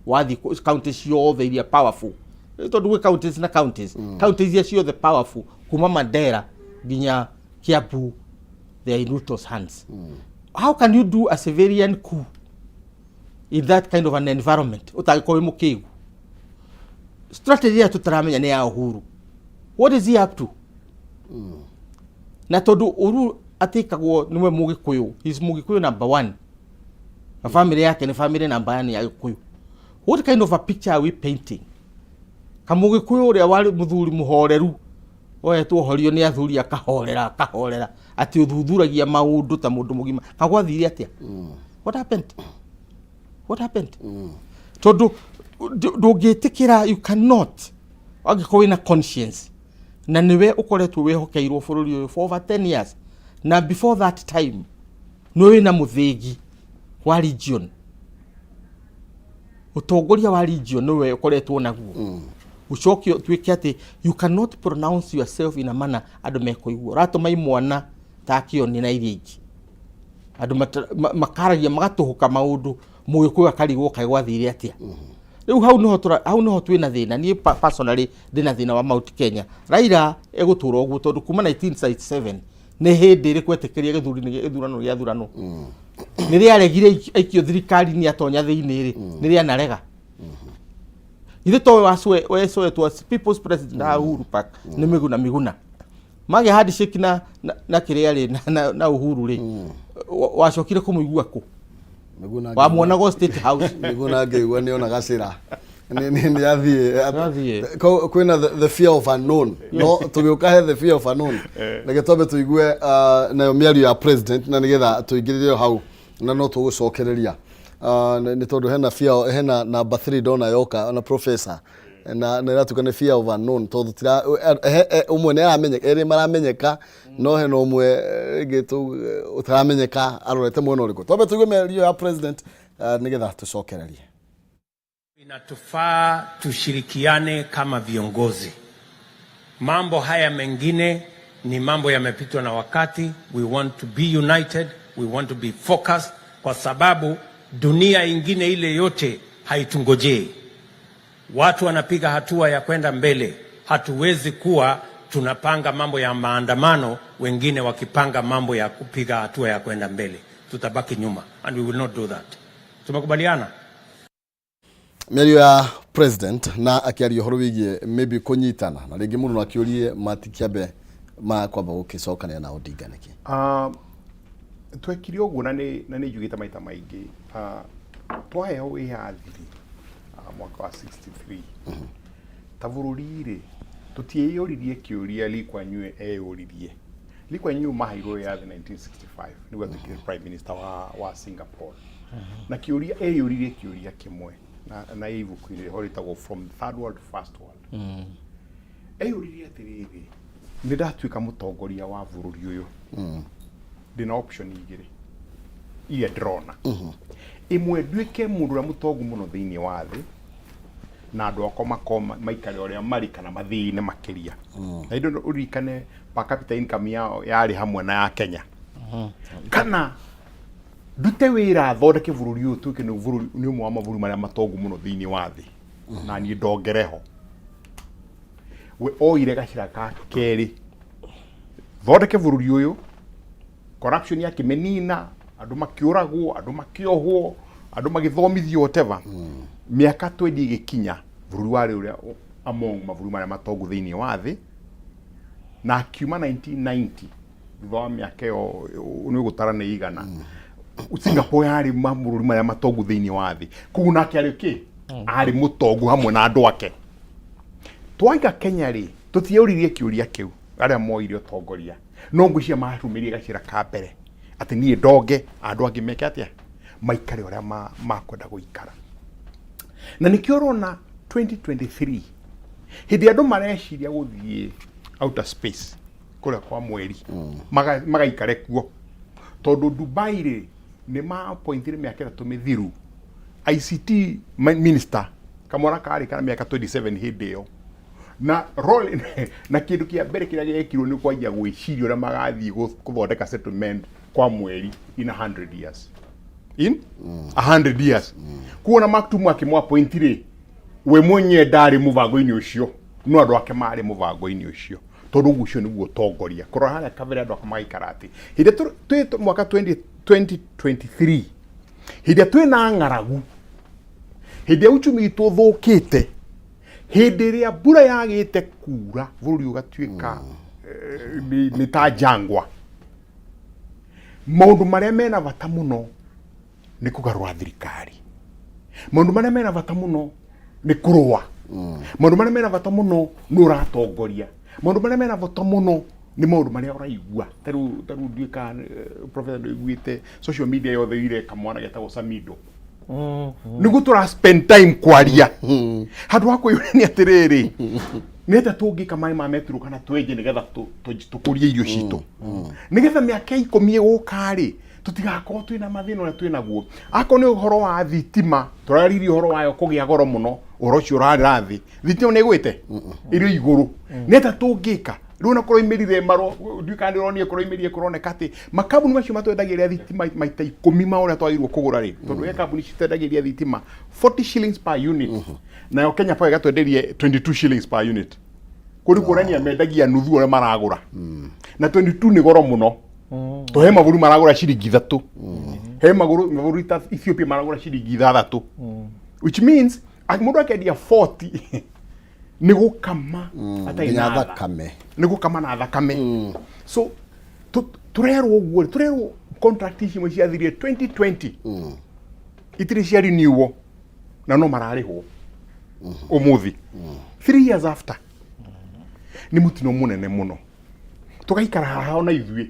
Wathiĩ counties ciothe iria powerful, tondũ gwĩ counties na counties, counties iria ciothe powerful kuma Mandera nginya Kiambu, they are in Ruto's hands. How can you do a civilian coup in that kind of an environment ũtangĩkorwo wĩ mũkĩgu? Strategy ĩrĩa tũtaramenya nĩ ya Uhuru. What is he up to? Na tondũ Uhuru atĩkagwo nĩwe Mũgĩkũyũ, he is Mũgĩkũyũ number one, na family yake nĩ family number one ya Gĩkũyũ. What kind of a picture are we painting? Kamũgĩkũyũ ũrĩa warĩ mũthuri mũhoreru oetwo horio nĩ athuri, akahorera akahorera, atĩ ũthuthuragia maũndũ ta mũndũ mũgima, kagwathire atĩa? What happened? What happened? Tondũ ndũngĩtĩkĩra, you cannot, angĩkorwo wĩna conscience na nĩwe ũkoretwo wĩhokeirwo bũrũri ũyũ for over 10 years, na before that time nĩ wĩna mũthĩgi wa region, ũtongoria wa region nĩwe ũkoretwo naguo, ũcoke ũtuĩke atĩ you cannot pronounce yourself in a manner andũ mekũigua. Ũratũma imwana ta Kĩoni na iria ingĩ, andũ makaragia magatũhũka maũndũ, Mũgĩkũyũ akarigwo kaĩ gwathire atĩa. Rĩu hau nĩho twĩna thĩna. Niĩ personally ndĩna thĩna wa Mount Kenya. Raila egũtũra ũguo, tondũ kuma 1967 nĩ hĩndĩ ĩrĩkũ etĩkĩria gĩthurano gĩathurano nĩ rĩaregire aikio thirikari-inĩ, atonya thĩinĩ rĩ, nĩ rĩanarega. Githĩ towe wecoetwo as people's president haha Uhuru Park nĩ Miguna Miguna magĩa handshake na kĩrĩa rĩ na Uhuru rĩ, wacokire kũmũigua kũ? Miguna. Wamuonago State House. Miguna ngĩigua nĩ ona gacĩra nĩ athiĩ. Nĩathiĩ. Kwĩna the fear of unknown. No tũgĩũka he the fear of unknown, reke twambe tũigue nayo mĩario ya president, na nĩgetha tũingĩrĩre hau na no tũgũcokereria. Nĩ tondũ hena fear, hena number 3 ndona yoka na professor na ĩratuĩka nĩ fear of unknown, tondũ tira ũmwe nĩ aramenyeka, erĩ maramenyeka, no hena ũmwe rĩngĩ ũtaramenyeka arorete mwena ũrĩkũ. Twambe tũigue mĩario ya president nĩgetha tũcokererie. Inatufaa tushirikiane kama viongozi. Mambo haya mengine ni mambo yamepitwa na wakati. We want to be united, we want to be focused, kwa sababu dunia ingine ile yote haitungojei. Watu wanapiga hatua ya kwenda mbele. Hatuwezi kuwa tunapanga mambo ya maandamano, wengine wakipanga mambo ya kupiga hatua ya kwenda mbele. Tutabaki nyuma and we will not do that. Tumekubaliana? Mĩario ya president na akĩaria ũhoro wĩgiĩ maybe kũnyitana na rĩngĩ mũndũ no akĩũrie matikĩambe ma kwamba gũkĩcokanĩra na Odinga nĩkĩ? Twekire ũguo na nĩ njugĩte maita maingĩ, twaheo wĩyathi rĩ, mwaka wa 63 ta bũrũri rĩ, tũtiĩyũririe kĩũria Lee Kuan Yew eyũririe. Lee Kuan Yew maheirwo wĩyathi 1965 nĩguo atuĩkire prime minister wa Singapore, na kĩũria eyũririe kĩũria kĩmwe na ibuku-inĩ rĩho rĩtagwo From Third World to First World. Eyũririe atĩrĩrĩ, nĩ ndatuĩka mũtongoria wa bũrũri ũyũ, ndĩna option igĩrĩ iria ndĩrona. Ĩmwe, nduĩke mũndũ ũrĩa mũtongu mũno thĩinĩ wa thĩ na andũ akwa makorwo maikare ũrĩa marĩ kana mathĩne makĩria. Na indo ũririkane per capita income yao yarĩ hamwe na ya Kenya. Kana ndute wĩra thondeke bũrũri ũyũ ũtuĩke nĩ bũrũri nĩ ũmwe wa mabũrũri marĩa matongu mũno thĩinĩ wa thĩ na niĩ ndongereho. We oire gacĩra ka kerĩ, thondeke bũrũri ũyũ, corruption yakĩmĩnina, andũ makĩũragwo, andũ makĩohwo, andũ magĩthomithio, whatever. Mĩaka 20 ĩgĩkinya, bũrũri warĩ ũrĩa among mabũrũri marĩa matongu thĩinĩ wa thĩ, na akiuma 1990, thutha wa mĩaka ĩyo nĩ ũgũtara nĩ igana, Singapore yarĩ mabũrũri marĩa matongu thĩinĩ wa thĩ. Koguo nake arĩ kĩ arĩ mũtongu hamwe na andũ ake. Twaiga Kenya rĩ, tũtiaũririe kĩũria kĩu arĩa moire ũtongoria, no ngwĩciria marũmĩrĩire gacĩra ka mbere atĩ niĩ ndonge, andũ angĩ meke atĩa, maikare ũrĩa makwenda gũikara. Na nĩkĩo ũrona 2023, hĩndĩ andũ mareciria gũthiĩ outer space kũrĩa kwa mweri, magaikare kuo, tondũ Dubai rĩ, nĩ ma-appointire mĩaka 3 mĩthiru ICT minister, kamwana karĩ kana mĩaka 27 hĩndĩ ĩyo, na role na kĩndũ kĩa mbere kĩrĩa gĩekirwo nĩ kwanjia gwĩciria ũrĩa magathiĩ gũthondeka settlement kwa mweri in 100 years, in 100 years. Kuona Maktum akĩmũ-appoint rĩ, we mwenyewe ndarĩ mũbango-inĩ ũcio, no andũ ake marĩ mũbango-inĩ ũcio, tondũ ũguo ũcio nĩguo ũtongoria. Kũrora harĩa kabere andũ ake magaikara atĩ hĩndĩ ĩrĩa twĩ mwaka 20 2023, hĩndĩ ĩrĩa twĩna ng'aragu, hĩndĩ ĩrĩa uchumi witũ ũthũkĩte, hĩndĩ ĩrĩa mbura yagĩte kura, bũrũri ũgatuĩka nĩ ta jangwa, maũndũ marĩa mena bata mũno nĩ kũgarũra thirikari, maũndũ marĩa mena bata mũno nĩ kũrũa, maũndũ marĩa mena bata mũno nĩ ũratongoria, maũndũ marĩa mena bata mũno nĩ maũndũ marĩa ũraigua. Ta rĩu ndiũĩ kana professor ndũiguĩte social media yothe ire kamwana getagwo Samido, nĩguo tũra spend time kwaria handũ ha kwĩyũrania atĩrĩrĩ, nĩ atĩa tũngĩka maĩ ma metro kana twenje nĩgetha tũkũrie irio citũ, nĩgetha mĩaka 10 ĩgũka rĩ, tũtigakorwo twĩna mathĩna ũrĩa twĩnaguo. Akorwo nĩ ũhoro wa thitima, tũraririe ũhoro wayo kũgĩa goro mũno, ũhoro ũcio ũrarĩra thĩ, thitima nĩ ĩgwĩte ĩrĩ igũrũ, nĩ atĩa tũngĩka rĩu? Ona kũroimĩrire maro, ndiũĩ kana ndĩronire kũroimĩrire, kũroneka atĩ makambuni macio matwendagĩria thitima maita 10 ma ũrĩa twagĩrĩirwo kũgũra rĩ, tondũ he kambuni citwendagĩria thitima 40 shillings per unit, nayo Kenya Power ĩgatwenderia 22 shillings per unit. Kũrĩ kuonania mendagia nuthu ũrĩa maragũra, na 22 nĩ goro mũno. To he mabũrũri maragũra ciringi 3, he mabũrũri ta Ethiopia maragũra ciringi 6, which means mũndũ akendia 40 nĩ gũkama atarĩ nginya na tha. Thakame. Nĩ gũkama na thakame. So tũrerwo ũguo rĩ, tũrerwo contract ici imwe ciathirire 2020, itirĩ cia renewal, na no mararĩhwo ũmũthĩ 3 years after. Nĩ mũtino mũnene mũno. Tũgaikara haha ona ithuĩ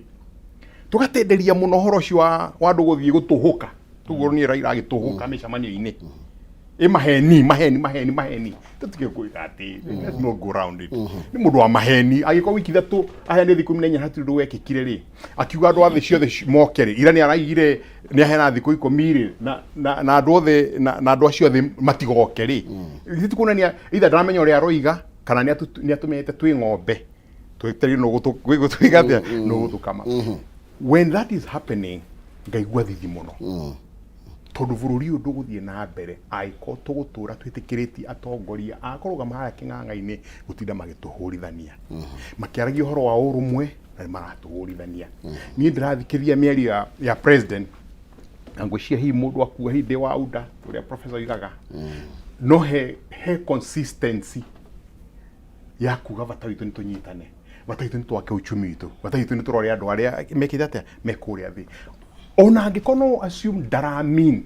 tũgatenderia mũno ũhoro ũcio wa andũ gũthiĩ gũtũhũka tũguo niĩ Raila agĩtũhũka mĩcemanio-inĩ ĩ maheni, maheni, maheni, maheni. Tũtige kwĩga atĩ, let's not go round it, nĩ mũndũ wa maheni. Agĩkorwo wiki 3 aheanire thikũ 14, hatirĩ ũndũ wekĩkire rĩ, akiuga andũ a thĩ ciothe moke rĩ, ira nĩ araigire nĩ aheana thikũ 10 rĩ, na andũ othe na andũ acio othe matigoke rĩ, ithuĩ tikuonania either ndaramenya ũrĩa aroiga kana nĩ atũmenyete twĩ ng'ombe twetereire no gũtwĩka atĩa, no gũtũkama. When that is happening, ngaigua thithi mũno. Tondũ Tondũ bũrũri ũyũ ndũgũthiĩ na mbere angĩkorwo tũgũtũra twĩtĩkĩrĩtie atongoria a kũrũgama harĩa kĩng'ang'a-inĩ gũtinda magĩtũhũrithania. Makĩaragia ũhoro wa ũrũmwe na nĩ maratũhũrithania. Niĩ ndĩrathikĩrĩria mĩario ya, ya president na ngwĩciria hihi mũndũ akua hihi ndĩ wa UDA ũrĩa professor oigaga no he, he consistency ya kuga bata witũ nĩ tũnyitane bata witũ nĩ twake uchumi witũ bata witũ nĩ tũrore andũ arĩa mekĩte atĩa me kũrĩa thĩ ona angĩkorwo no assume ndaramin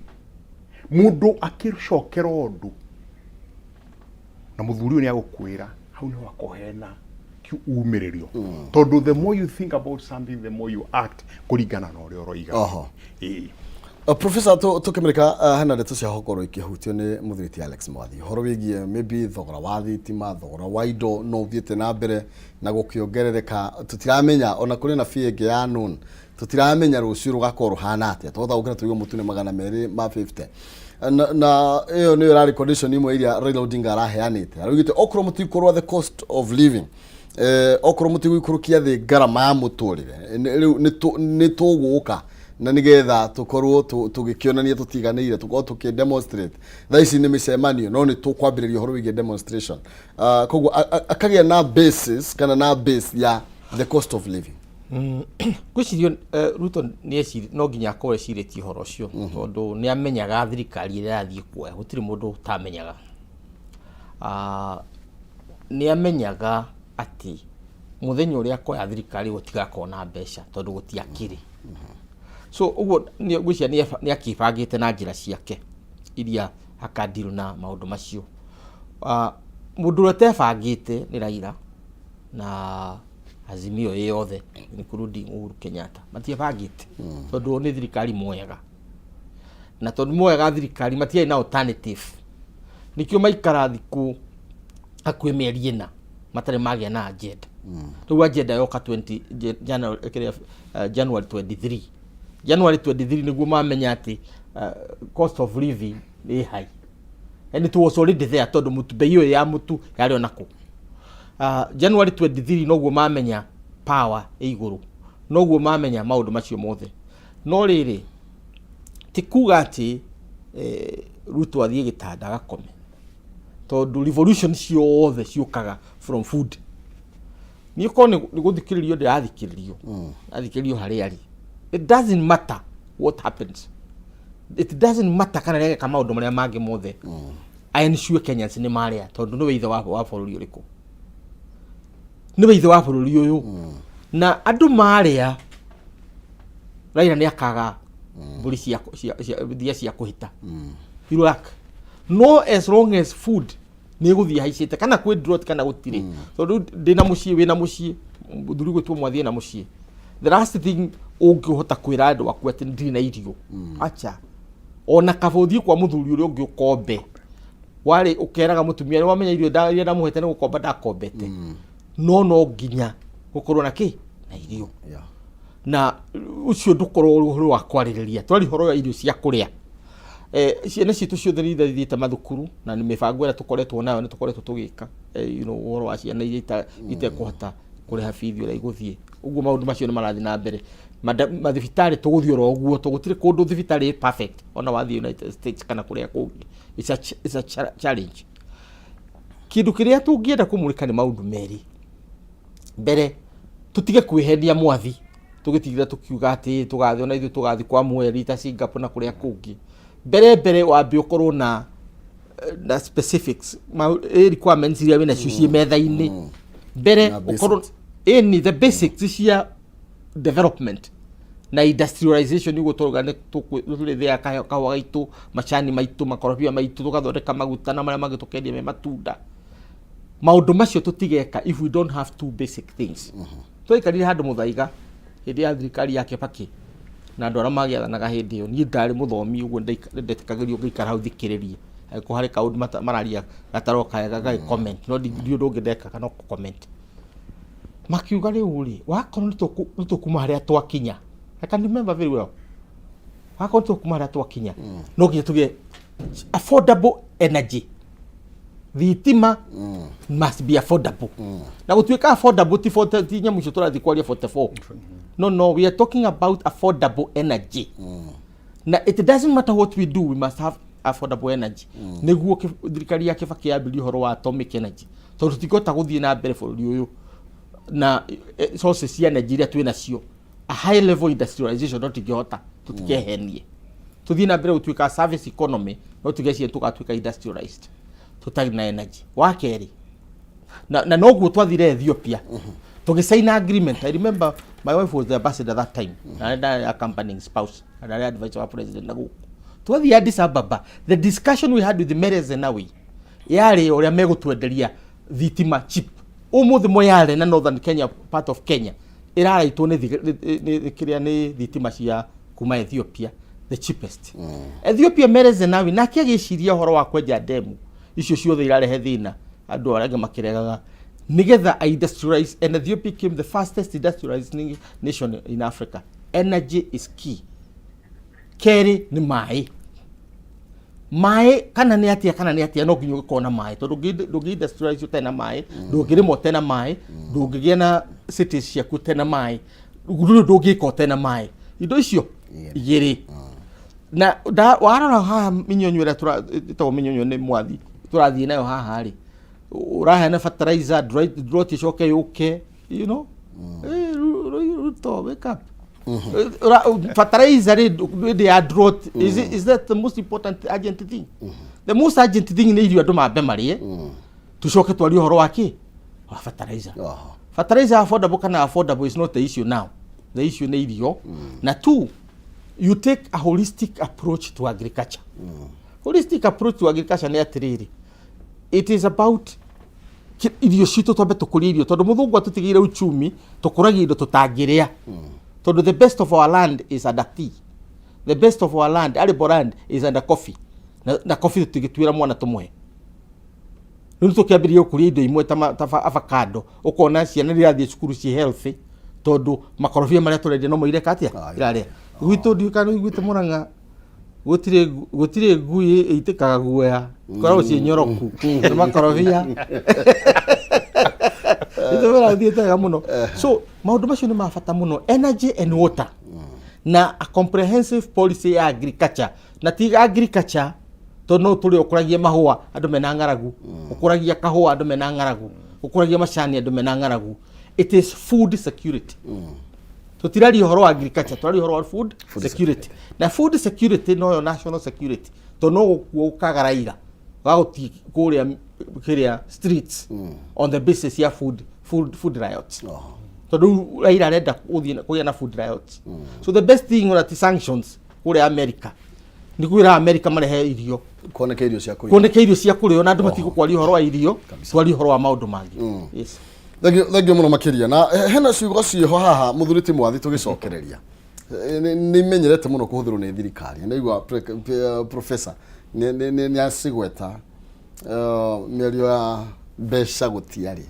mũndũ akĩcokera ũndũ na mũthuri ũyũ nĩ agũkwĩra hau nĩho akohena umĩrĩrio tondũ the more you think about something the more you act kũringana na ũrĩa ũroiga Oho. Ĩĩ. Professor tũkĩmĩrĩka hena ndeto cia gũkorwo ikĩhutio nĩ mũthuri ti Alex Mwathi ũhoro wĩgiĩ maybe thogora wa thitima thogora wa indo no ũthiĩte na mbere na gũkĩongerereka tũtiramenya ona kũrĩ na fee ĩngĩ ya noon tũtiramenya rũciũ rũgakorwo rũhana atĩa twahota gũkĩra tũigue mũtu nĩ 250 na ĩyo nĩyo ĩrarĩ condition imwe iria Raila Odinga araheanĩte araugĩte okorwo mũtikũrũa the cost of living okorwo mũtigũikũrũkia thĩ ngarama ya mũtũrĩre rĩu nĩ tũgũka na nĩgetha tũkorwo tũgĩkĩonania tũtiganĩire tũkorwo tũkĩ demonstrate thaa ici nĩ mĩcemanio no nĩ tũkwambĩrĩria ũhoro wĩgiĩ demonstration. Koguo akagĩa na basis kana na base ya the cost of living. Ngwĩciria Ruto nĩ no nginya akorwo ecirĩtie ũhoro ũcio tondũ nĩ amenyaga thirikari ĩrĩa arathiĩ kuoya gũtirĩ mũndũ ũtamenyaga. Nĩ amenyaga atĩ mũthenya ũrĩa akoya thirikari gũtigakorwo na mbeca tondũ gũtiakĩrĩ. So ũguo ngwĩciria nĩ akĩbangĩte na njĩra ciake iria akadeal na maũndũ macio. Mũndũ ũrĩa ũtebangĩte nĩ Raila na Azimio ĩ yothe including Uhuru Kenyatta matiebangĩte tondũ nĩ thirikari moyaga na tondũ moyaga thirikari matiarĩ na alternative nĩkĩo maikara thikũ hakuhĩ mĩeri 4 matarĩ magĩa na agenda. Rĩu agenda yoka 20 January, kĩrĩa, January 23 January 23 nĩguo mamenya atĩ cost of living nĩ high and it was already there tondũ mũtu bei ĩyo ya mũtu yarĩ ona kũ. January 23 noguo mamenya power ĩ igũrũ noguo mamenya maũndũ macio mothe. No rĩrĩ ti kuga atĩ Ruto athiĩ gĩtanda agakome tondũ revolution ciothe ciũkaga from food. Niĩ korwo nĩ gũthikĩrĩrio ndĩrathikĩrĩrio athikĩrĩrio harĩa arĩ, it doesn't matter what happens, it doesn't matter kana nĩageka maũndũ marĩa mangĩ mothe, I ensure Kenyans nĩ marĩa tondũ nĩwe ithe wa bũrũri ũrĩkũ, nĩwe ithe wa bũrũri ũyũ na andũ marĩa Raila nĩ akaga mbũri cia thia cia kũhĩta. You lack no as long as food nĩ ĩgũthiĩ haicĩte kana kwĩ drought kana gũtirĩ tondũ ndĩna mũciĩ wĩna mũciĩ mũthuri gwĩtwo mwathiĩ na mũciĩ the last thing ũngĩhota kwĩra andũ aku atĩ ndirĩ na irio acha ona kaba ũthiĩ kwa mũthuri ũrĩa ũngĩ ũkombe warĩ ũkeraga mũtumia nĩ wamenya irio iria ndamũhete nĩ gũkomba ndakombete no no nginya gũkorwo na kĩ na irio na ũcio ndũkorwo ũrĩ ũhoro wa kwarĩrĩria twari ũhoro wa irio cia kũrĩa. Ciana citũ ciothe nĩ ithiĩte mathukuru na nĩ mĩbango ĩrĩa tũkoretwo nayo nĩ tũkoretwo tũgĩka ũhoro wa ciana iria itekũhota kũrĩha bithi ũrĩa igũthiĩ ũguo maũndũ macio nĩ marathiĩ na mbere. Mathibitarĩ tũgũthiĩ oro ũguo tondũ gũtirĩ kũndũ thibitarĩ ĩ perfect ona wathiĩ United States kana kũrĩa kũngĩ it's a challenge. Kĩndũ kĩrĩa tũngĩenda kũmũrĩka nĩ maũndũ merĩ. Mbere tũtige kwĩhenia mwathi tũgĩtigĩra tũkiuga atĩ tũgathiĩ ona ithuĩ tũgathiĩ kwa mweri ta Singapore na kũrĩa kũngĩ. Mbere mbere wambe ũkorwo na specifics requirements iria wĩnacio ciĩ metha-inĩ mbere ũkorwo ĩni the basics cia development na industrialization nĩguo tũrauga nĩ tũrĩthĩaga kahũa gaitũ macani maitũ makorobia maitũ tũgathondeka maguta na marĩa mangĩ tũkendia me matunda. Maũndũ macio tũtigeka if we don't have two basic things. Twaikarire handũ mũthaiga hĩndĩ ya thirikari ya Kibaki na andũ arĩa magĩathanaga hĩndĩ ĩyo niĩ ndarĩ mũthomi ũguo ndetĩkagĩrio ngĩikara hau thikĩrĩrie angĩkorwo harĩ kaũndũ mararia gataroka wega gagĩ comment no ndi ũndũ ũngĩ ndekaga no kũ comment. Makiuga rĩu rĩ wakorwo nĩ tũkuma harĩa twakinya, I can remember very well, wakorwo nĩ tũkuma harĩa twakinya no nginya tũgĩe affordable energy. Thitima must be affordable na gũtuĩka affordable ti 40 ti nyamũ icio tũrathiĩ kwaria 44 no no we are talking about affordable energy. Na it doesn't matter what we do, we must have affordable energy. Nĩguo thirikari ya Kibaki yambĩrĩria ũhoro wa atomic energy, tondũ tũtingĩhota gũthiĩ na mbere bũrũri ũyũ na sources cia energy iria twĩ nacio, a high level industrialization, no tingĩhota. Tũtikehenie, tũthiĩ na mbere gũtuĩka service economy, no tũgecie tũgatuĩka industrialized tũtarĩ na energy. Wa kerĩ, na noguo twathire Ethiopia tũgĩcaina agreement. I remember my wife was the ambassador that time, na ndarĩ accompanying spouse na ndarĩ advisor wa president. Na gũkũ twathiĩ Addis Ababa, the discussion we had with Meles Zenawi yarĩ ũrĩa megũtwenderia thitima cheap. Ũmũthĩ Moyale na northern Kenya, part of Kenya, ĩraraitwo nĩ kĩrĩa nĩ thitima cia kuma Ethiopia, the cheapest. Ethiopia, Meles Zenawi nake agĩciria ũhoro wa kwenja ndemu icio ciothe irarehe thĩna, andũ arĩa angĩ makĩregaga, nigetha a industrialize, and Ethiopia became the fastest industrialized nation in Africa. Energy is key. Kerĩ nĩ maĩ. Maĩ kana nĩ atia, kana nĩ atia, no nginya ũgĩkorwo na maĩ, tondũ ndũngĩ industrialize ũtarĩ na maĩ, ndũngĩrĩma ũtarĩ na maĩ, ndũngĩgĩa na cities ciaku ũtarĩ na maĩ, ndũrĩ ndũngĩka ũtarĩ na maĩ. Indo icio igĩrĩ na warora haha, minyonyo ĩrĩa ĩtagwo minyonyo nĩ mwathi tũrathiĩ nayo haha rĩ, ũraheana fertilizer, drought ĩcoke yũke. Ruto, wake up. Fertilizer rĩ, hĩndĩ ya drought, is that the most important urgent thing? The most urgent thing nĩ irio andũ mambe marĩe, tucoke twarie ũhoro wa kĩ wa fertilizer. Fertilizer affordable kana affordable is not the issue now. The issue nĩ irio. Na two, you take a holistic approach to agriculture. Holistic approach to agriculture nĩ atĩrĩrĩ, it is about irio citũ, twambe tũkũrie irio, tondũ mũthũngũ atũtigĩire uchumi tũkũragia indo tũtangĩrĩa, tondũ the best of our land is under tea, the best of our land, arable land, is under coffee, na coffee tũtingĩtuĩra mwana tũmũhe. Rĩu tũkĩambĩrĩria gũkũria indo imwe ta avocado, ũkona ciana irathiĩ cukuru ciĩ healthy, tondũ makorobia marĩa tũrendia no mo ireka atĩa? Irarĩa. Gwitũ ndiũĩ kana ũiguĩte Mũrang'a, gũtirĩ ngui ĩitĩkaga guoya, ikoragwo ciĩ nyoroku nĩ makorobia. Itũmĩra thiĩte wega mũno. So maũndũ macio nĩ ma bata mũno, energy and water, na a comprehensive policy ya agriculture. Na ti agriculture tondũ no tũrĩ ũkũragia mahũa andũ mena ng'aragu, ũkũragia kahũa andũ mena ng'aragu, ũkũragia macani andũ mena ng'aragu. It is food security. Tũtiraria ũhoro wa agriculture, tũraria ũhoro wa food security. Na food security noyo national security, tondũ no gũkuo ũkaga Raila gagũthiĩ kũrĩa kĩrĩa streets on the basis ya food riots, tondũ rĩu Raila arenda gũthiĩ kũgĩa na food riots. So the best thing ona ti sanctions kũrĩa America, nĩ kwĩra America marehe irio. Kuoneka irio cia kũigana. Kuoneka irio cia kũrĩo na andũ matigũkwaria ũhoro wa irio, twarie ũhoro wa maũndũ mangĩ. Yes. Thengiũ mũno makĩria. Na hena ciugo ciĩho haha, mũthuri ti Mwathi, tũgĩcokereria. Nĩ imenyerete mũno kũhũthĩrwo nĩ thirikari. Ndaigua professor nĩ acigweta, mĩario ya mbeca gũtiarĩ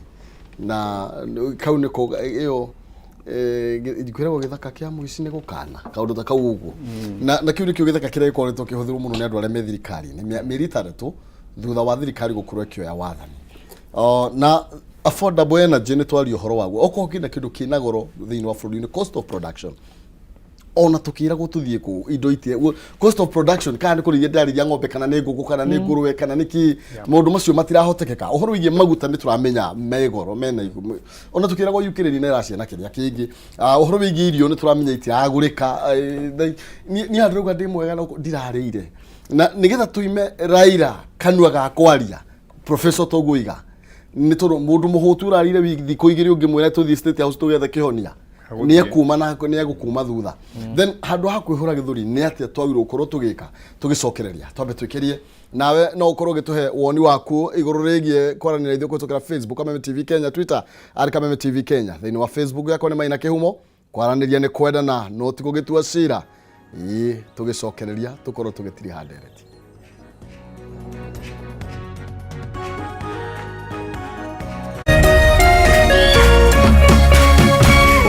na kau nĩko ĩyo kwĩragwo gĩthaka kĩa mũici nĩ gũkana kaũndũ ta kau ũguo, na kĩu nĩkĩo gĩthaka kĩrĩa gĩkoretwo kĩhũthĩrwo mũno nĩ andũ arĩa me thirikari-inĩ mĩeri 6 thutha wa thirikari gũkorwo ĩkĩoya wathani. Na affordable energy nĩ twaria ũhoro waguo, okorwo kĩna kĩndũ kĩna goro thĩinĩ wa bũrũri-inĩ, cost of production, ona tukiragwo tuthie kuu indo itie cost of production, kana nĩ kũrĩithia ndĩrarĩithia ng'ombe, kana nĩ ngũkũ, kana nĩ ngũrũwe, kana nĩ kĩ, maũndũ macio matirahotekeka. Ũhoro wĩgiĩ maguta nĩ tũramenya me goro mena igũ, ona tukiragwo Ukraine na Russia na kĩrĩa kĩngĩ. Ũhoro wĩgiĩ irio nĩ tũramenya itiragũrĩka. Niĩ handũ rauga ndĩ mwega no ndirarĩire, na nĩgetha tuime Raila kanua ga kwaria, professor, toguiga nĩ tondũ mũndũ mũhũtu ũrarire thikũ 2 ũngĩmwĩra tũthiĩ State House tũgethe kĩhonia, nĩ ekuma na nĩ egũkuma thutha. Then handũ ha kwĩhũra gĩthũri, nĩ atĩa twagĩrĩirwo gũkorwo tũgĩka? Tũgĩcokereria, twambe twĩkĩrie nawe no ũkorwo ũgĩtũhe woni waku igũrũ rĩgiĩ kwaranĩria ithuĩ kũhĩtũkĩra Facebook Kameme TV Kenya, Twitter arĩ Kameme TV Kenya. Thĩinĩ wa Facebook yakwa nĩ Maina Kĩhumo. Kwaranĩria nĩ kwendana, no ti gũgĩtua cira. Ĩĩ, tũgĩcokereria tũkorwo tũgĩtiriha ndereti.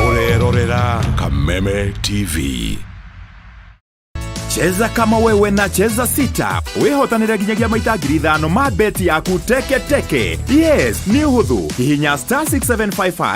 Ũrerorera Kameme TV. Cheza kama wewe na Cheza Sita wĩhotanĩre nginyagia maita 5,000 ma beti yaku teke teke. Yes, nĩ ũhũthũ. Hihinya star 675.